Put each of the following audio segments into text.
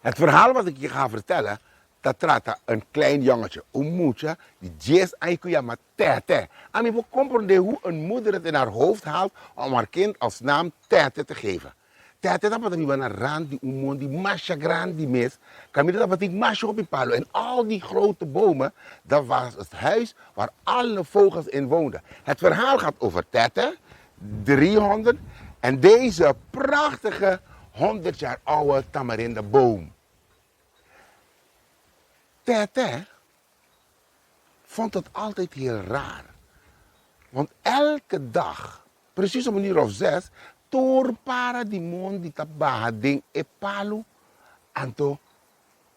Het verhaal wat ik je ga vertellen ta trata een klein jongetje, un mucha di dies aña ku yama Tètè. Ami por komprondé hoe een moeder het in haar hoofd haalt om haar kind als naam Tètè te geven. Tètè tabata biba na rand di un mondi masha grandi mes, kaminda tabatin masha hopi palu en al die grote bomen, dat was het huis waar alle vogels in woonden. Het verhaal gaat over Tètè, 300, en deze prachtige 100 jaar oude tamarindeboom. Tètè vond het altijd heel raar, want elke dag, precies om een uur of zes, tur para di mondi ta baha den e palu, anto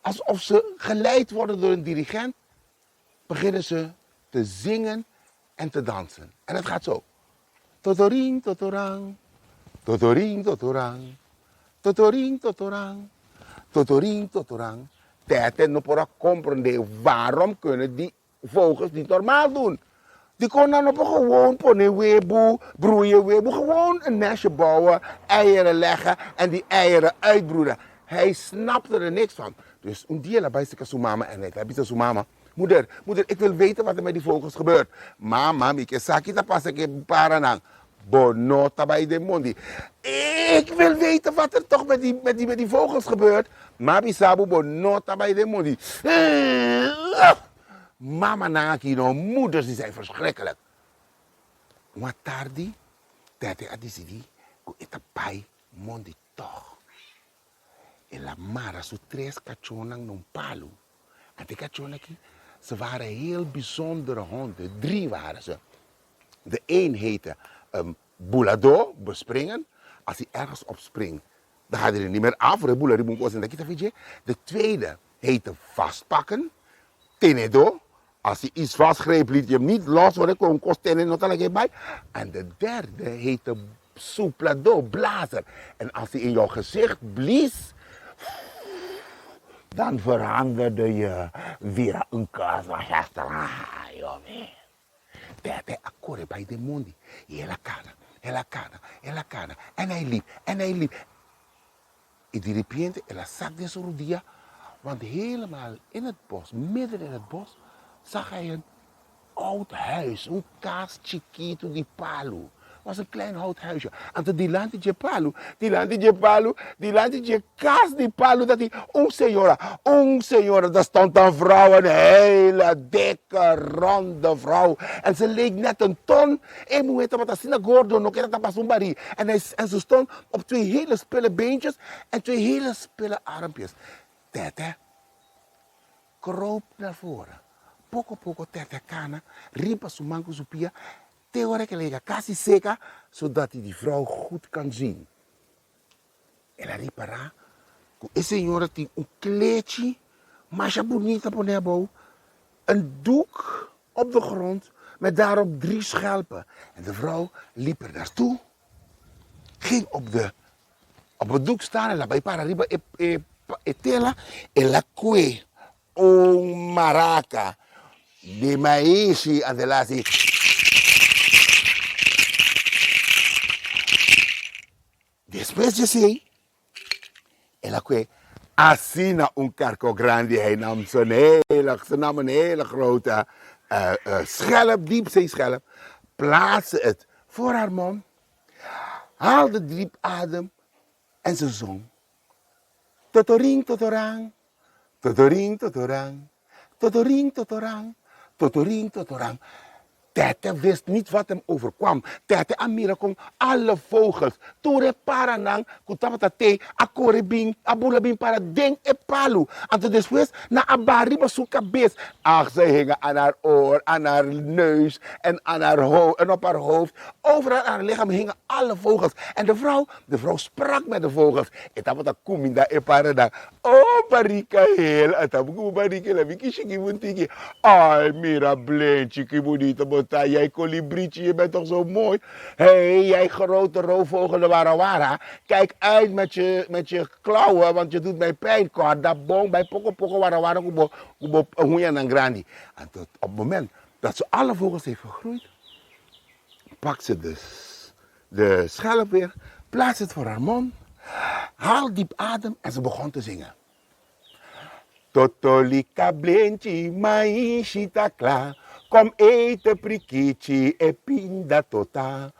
alsof ze geleid worden door een dirigent, beginnen ze te zingen en te dansen. En het gaat zo. Totorin totorang, totorin totorang, totorin totorang, totorin totorang. Tètè no por a komprondé waarom kunnen die vogels niet normaal doen. Die kon dan op een gewoon pone webu, broeien webu, gewoon een nestje bouwen, eieren leggen en die eieren uitbroeden. Hij snapte er niks van. Dus un dia el a bai seka su mama en el a bisa su mama, Moeder, moeder, ik wil weten wat er met die vogels gebeurt. Mama, mi ke sa ki ta pasa ku e paranan. Bo no ta bai den mondi. Ik wil weten wat er toch met die, met die, met die vogels gebeurt. M'a bisa bo, bo no ta bai den mondi. Mamanan aki no, moeders die zijn verschrikkelijk. Un atardi, Tete a disidí ku e ta bai mondi tòg. El a mara su tres kachónan na un palu. Anto e kachónan aki, ze waren heel bijzondere honden. Drie waren ze. De een heette Buladó, bespringen. Als hij ergens op springt, dan gaat hij er niet meer af. Voor e bula riba un kos en ta kita fi dje. De tweede heette Vastpakken, Tenedo. Als hij iets vastgreep, liet hij hem niet los, want e kon un kos tene no ta lag'é bai. En de derde heette Soepladó, blazer. En als hij in jouw gezicht blies, dan veranderde je weer un kos masha straño, men. Tètè a kore bai den mondi i el a kana, el a kana, el a kana, en hij liep, en hij liep. I di ripiente el a sak den su rudia, want helemaal in het bos, midden in het bos, zag hij een oud huis, un kas chikitu di palu. Was een klein hout huisje. Anto dilanti dje palu, dilanti dje palu, dilanti dje kas di palu dat tin un señora, un señora, daar stond een vrouw, een hele dikke, ronde vrouw. En ze leek net een ton. E muhé tabata asina gordo, no keda ta pasa un barí. En hij, en ze stond op twee hele spille beentjes en twee hele spille armpjes. Tètè kroop naar voren. Poko poko Tètè kana riba su man ku su pia te ora ku el a yega kasi seka, sodat di vrou goed kan zien. El a ripará ku e señora tin un klechi masha bunita poné abou, een doek op de grond met daarop drie schelpen. En de vrouw liep er naartoe, ging op de op het doek staan, el a bai para riba e e e tela, el a kue un maraca di maishi, anto el a hasi. Despues di esei, el a kue asina un karko grandi. Hij nam zijn hele, ze nam een hele grote schelp, diepzeeschelp, plaatste het voor haar mond, haalde diep adem en ze zong. Totorin totorang, totorin totorang, totorin totorang, totorin totorang. Tètè wist niet wat hem overkwam. Tètè a mira kon alle vogels, tur e paranan ku tabata tei, a kore bin, a bula bin para den e palu. Anto despues nan a baha riba su kabes. Ach, ze hingen aan haar oor, aan haar neus en aan haar ho en op haar hoofd. Overal aan haar lichaam hingen alle vogels. En de vrouw, de vrouw sprak met de vogels. E tabata kuminda e paranan. Oh, barika hel, ata bo ku bo barika la mi kishi ki buntiki. Ai, mira Blentje, ki bunita bo ta. Jij kolibrietje, je bent toch zo mooi. Hey, jij grote roofvogel de warawara. Kijk uit met je, met je klauwen, want je doet mij pijn. Korda bon, bij poko poko warawara ku bo, ku bo huñanan grandi. Anto op het moment dat ze alle vogels heeft gegroeid, pakt ze de, de schelp weer, plaatst het voor haar mond, haalt diep adem en ze begon te zingen. Totolika blenchi maishi ta kla, kom eten prikichi e pinda tota.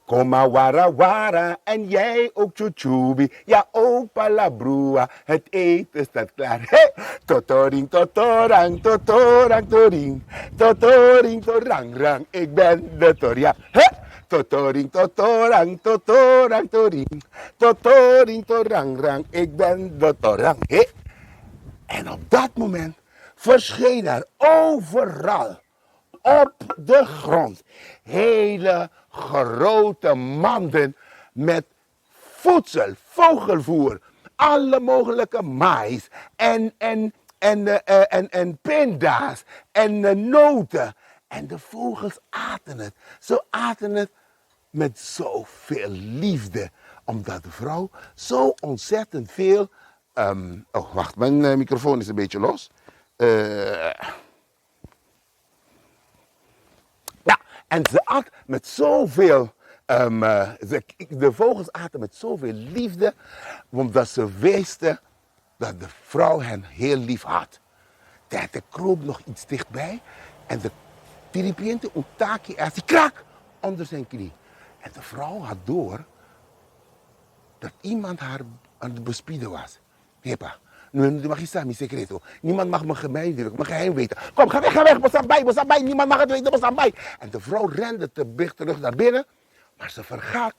Koma wara wara en jij ook chuchubi, ja ook palabrua, het eten staat klaar. Hey! Totoring totorang, totorang toring, totoring torang rang, ik ben de tor, ja. Hey! Totoring totorang, totorang toring, totoring torang rang, ik ben de torang. Hey! En op dat moment verscheen er overal op de grond hele grote manden met voedsel, vogelvoer, alle mogelijke mais en, en, en, uh, en, en pinda's en noten. En de vogels aten het. Ze aten het met zoveel liefde. Omdat de vrouw zo ontzettend veel. Oh, wacht, mijn microfoon is een beetje los. Ja, en ze at met zoveel. De vogels aten met zoveel liefde, omdat ze wisten dat de vrouw hen heel lief had. Tete kroop nog iets dichtbij en de diripiente un taki así krak onder zijn knie. En de vrouw had door dat iemand haar aan het bespieden was. Hepa, nu mag je samen secreto. Niemand mag mijn geheim, mijn geheim weten. Kom, ga weg, bosa bai, bosa bai. Niemand mag het weten, bosa bai. En de vrouw rende te terug naar binnen, maar ze vergat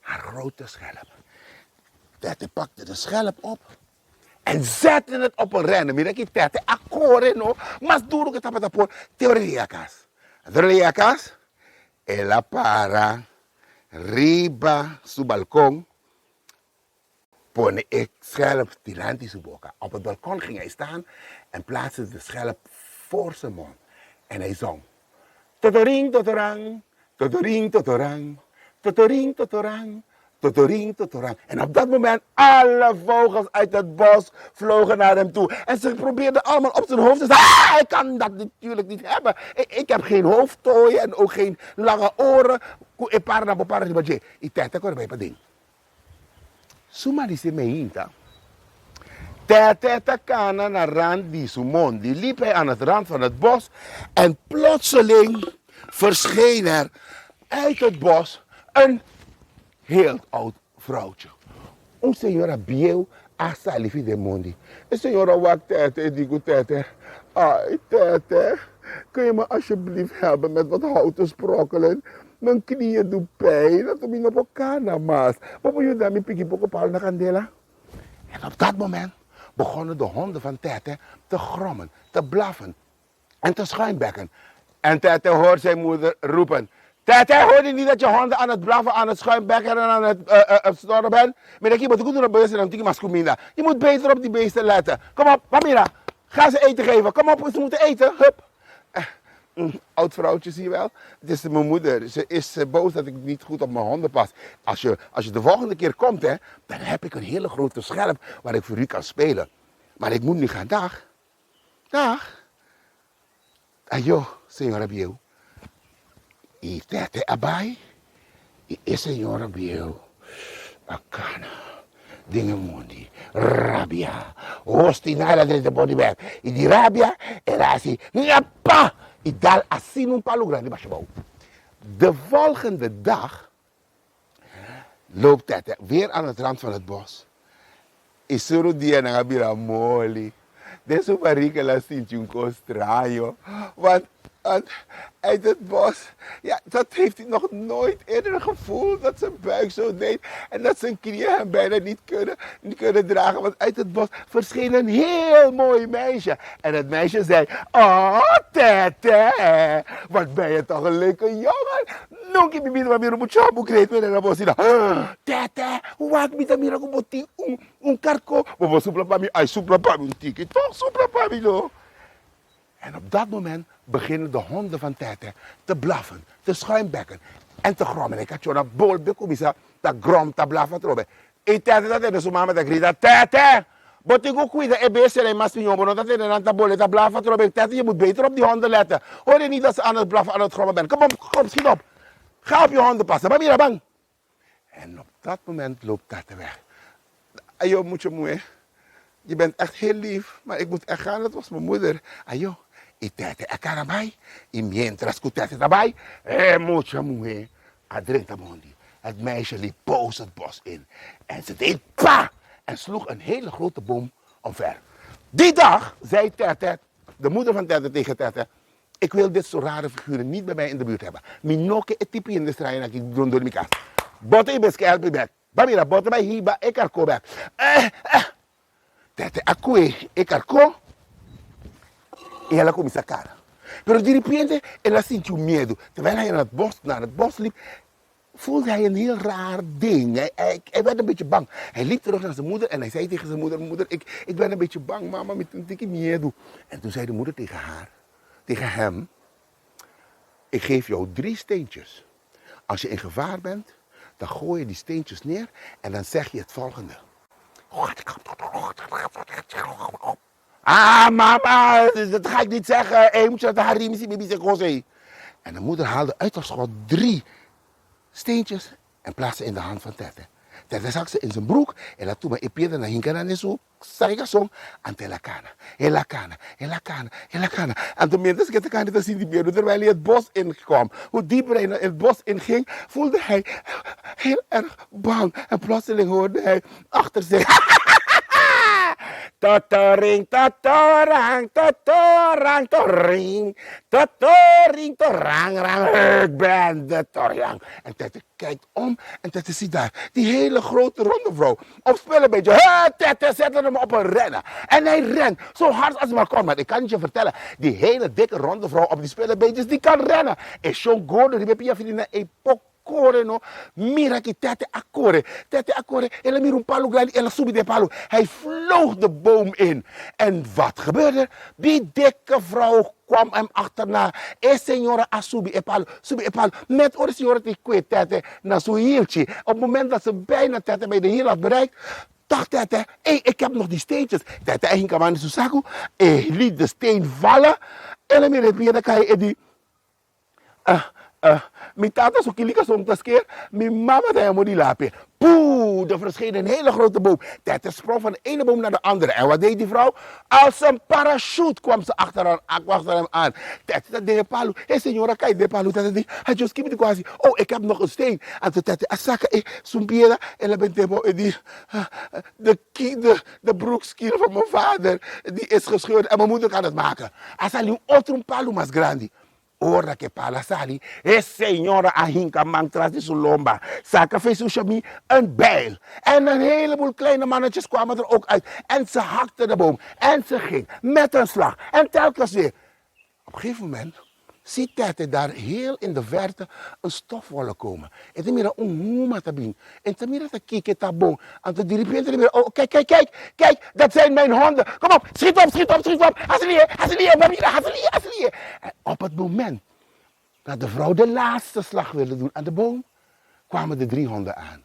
haar grote schelp. Tete pakte de schelp op en zette het op een rennen. Mira ku Tete a kore no, mas duru ku e tabata por te ora yega kas. Ora yega kas, el a para riba su balkon, pone e schelp dilanti su boka. Op het balkon ging hij staan en plaatste de schelp voor zijn mond. En hij zong: Totoring, totorang, totoring, totorang, totoring, totorang, totoring, totorang. En op dat moment, alle vogels uit het bos vlogen naar hem toe. En ze probeerden allemaal op zijn hoofd te staan. Ah, ik kan dat natuurlijk niet hebben. Ik heb geen hoofdtooien en ook geen lange oren. E para na para di I Tete a kore bai paden. Suma di se meinta. Tete ta kana na rand di su mondi. Liep hij aan het rand van het bos. En plotseling verscheen er uit het bos een heel oud vrouwtje. Un señora bieu a sali fi den mondi. E señora a wak Tete e di ku Tete, Ai Tete, kun je me alsjeblieft helpen met wat hout te sprokkelen? Mijn knieën doen pijn, anto mi no por kana mas. Bo por yuda mi piki poko palu na kandela? En op dat moment begonnen de honden van Tete te grommen, te blaffen en te schuimbekken. En Tete hoort zijn moeder roepen: Tete, hoor je niet dat je honden aan het blaffen, aan het schuimbekken en aan het snorren bent? Je moet beter op die beesten letten. Kom op, Pamira, ga ze eten geven. Kom op, ze moeten eten. Hup. Oud vrouwtje, zie je wel. Het is mijn moeder. Ze is boos dat ik niet goed op mijn honden pas. Als je de volgende keer komt, hè, dan heb ik een hele grote schelp waar ik voor u kan spelen. Maar ik moet nu gaan. Dag. Dag. Ayo, señora bieu. I Tete a bai. I e señora bieu a kana den e mondi rabia. Hostina el a drenta body bag. I di rabia el a hasi ngapa! I dal asina un palu grandi basha bou. De volgende dag loopt Tete weer aan het rand van het bos. I su rudianan a bira moli. Den su barriga el a sinti un kos straño, want uit het bos, ja, dat heeft hij nog nooit eerder gevoeld, dat zijn buik zo deed en dat zijn knieën hem bijna niet kunnen dragen. Want uit het bos verscheen een heel mooi meisje. En het meisje zei: Oh, Tete, wat ben je toch een leuke jongen. Nunka mi bida mira mucha bu kreet mene na bo asina. Tete, wak mi ta mira ku bo tin un un karko. Bo por supla pa mi? Ai, supla pa mi un tiki toch, supla pa mi no. En op dat moment beginnen de honden van Tete te blaffen, te schuimbekken en te grommen. E kachónan bolbe kuminsá ta grom, ta blaf atrobe. I Tete ta tende su mama ta grita, Tete! Bo tin ku kuida e bestianan ei mas mihó, bo no ta tende nan ta bole ta blaf atrobe. Tete, je moet beter op die honden letten. Hoor je niet dat ze aan het blaffen, aan het grommen ben? Kom op, kom, schiet op. Ga op je honden passen. Ban mira, ban. En op dat moment loopt Tete weg. Ayo, mucha muhé. Je bent echt heel lief, maar ik moet echt gaan, dat was mijn moeder. Ayo, i Tete a kana bai, i mientras ku Tete ta bai, e mucha muhé a drenta mondi. Het meisje liep boos het bos in en ze deed pa! En sloeg een hele grote boom omver. Die dag zei Tete, de moeder van Tete tegen Tete, Ik wil dit soort rare figuren niet bij mij in de buurt hebben. Mi no ke e tipi hende straño aki rondó di mi kas. Bo ta i beske help mi bek. Ba mira, bo ta bai hiba e karkó bek. Eh, eh. Tete a kue e karkó i el a kuminsá kara. Pero diripiente el a sinti un miedu. Terwijl hij naar het bos, naar het bos liep, voelde hij een heel raar ding. Hij, hij, hij werd een beetje bang. Hij liep terug naar zijn moeder en hij zei tegen zijn moeder, moeder, ik, ik ben een beetje bang, mama, mi tin un tiki miedu. En toen zei de moeder tegen haar, tegen hem, ik geef jou drie steentjes. Als je in gevaar bent, dan gooi je die steentjes neer en dan zeg je het volgende. Ah, mama, dat ga ik niet zeggen. En de moeder haalde uit haar schot drie steentjes en plaatste in de hand van Tete. Tete zag ze in zijn broek en la tuma e piedra na hinka na su sarikason ante el a kana, el a kana, el a kana, el a kana. Anto mientras ku e ta kana e ta sinti miedu terwijl hij het bos in kwam. Hoe dieper hij het bos in ging, voelde hij heel erg bang. En plotseling hoorde hij achter zich. Totoring, totorang, totorang, toring, totoring, torang, rang, ik ben de torjang. En Tete kijkt om en Tete ziet daar die hele grote ronde vrouw op spullenbeentje. Hé, Tete zette hem op een rennen. En hij rent zo hard als hij maar kon. Maar ik kan het je vertellen, die hele dikke ronde vrouw op die spullenbeentjes, die kan rennen. E shon gordo riba e pia fini na e por kore no, mira ki Tete a kore. Tete a kore, el a mira un palu grandi, el a subi den palu. Hij vloog de boom in. En wat gebeurde er? Die dikke vrouw kwam hem achterna. E señora a subi e palu, subi e palu. Net ora e señora tin kue Tete na su hielchi. Op het moment dat ze bijna Tete bij de hiel had bereikt, dacht Tete, ey, ik heb nog die steentjes. Tete a hinka man den su saku, e liet de steen vallen. El a mira e piedra kai e di, Ah, ah, mi tata su kilika son ta sker, mi mama ta hemo di lape. Poe, er verscheen een hele grote boom. Tete sprong van de ene boom naar de andere. En wat deed die vrouw? Als een parachute kwam ze achter, haar, achter hem aan. Tete ta den e palu. E señora kai den e palu. Tete di, adios, ki mi di ku hasi? Oh, ik heb nog een steen. Anto Tete a saka e sun piedra, el a bent'é bo e di, ah, de, de, de broekskier van mijn vader, die is gescheurd en mijn moeder kan het maken. A sali un otro un palu mas grandi. Ora ke pala sali, e señora a hinka man tras di su lomba, saka fe su shami een bijl. En een heleboel kleine mannetjes kwamen er ook uit. En ze hakten de boom. En ze ging met een slag. En telkens weer. Op een gegeven moment ziet Tete daar heel in de verte een stofwolk komen. E ta mira un huma ta bin. E ta mira ta kiko ta bon. Anto diripiente e ta mira, oh kijk, kijk, kijk, kijk, dat zijn mijn honden. Kom op, schiet op, schiet op, schiet op. Haselie, haselie, mira, haselie, haselie. En op het moment dat de vrouw de laatste slag wilde doen aan de boom, kwamen de drie honden aan.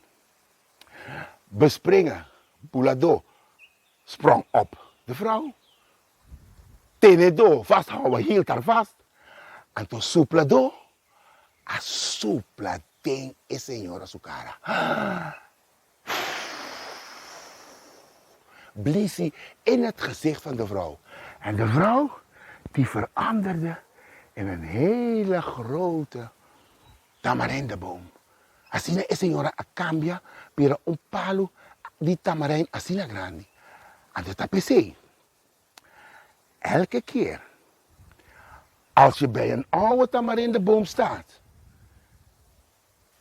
Bespringen, Bulado sprong op de vrouw. Tenedo, vasthouden, hield haar vast. Anto Supladó a supla den e señora su cara. Blies hij in het gezicht van de vrouw. En de vrouw die veranderde in een hele grote tamarindeboom. Asina e señora a cambia bira un palu di tamarijn asina grandi. Anto ta pesey, elke keer als je bij een oude tamarindeboom staat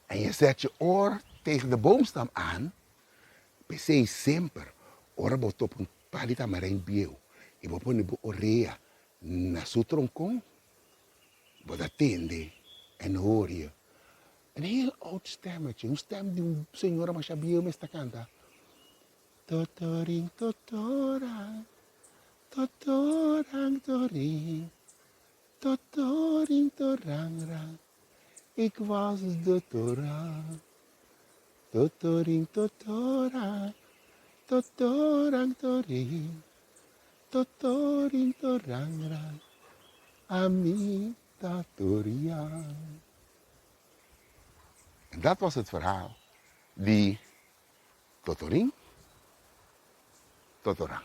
en je zet je oor tegen de boomstam aan, pesey semper ora bo topa un pal di tamarijn bieu y bo pone bo orea na su troncon, Bo ta tende en hoor je een heel oud stemmetje, un stem di un señora masha bieu mes ta canta, Totorin totoran, totoran torin, totorin toranran, ik was de toran. Totorin totoran, totoran torin, Totorin toranran, ami ta torian. En dat was het verhaal di Totorin Totoran.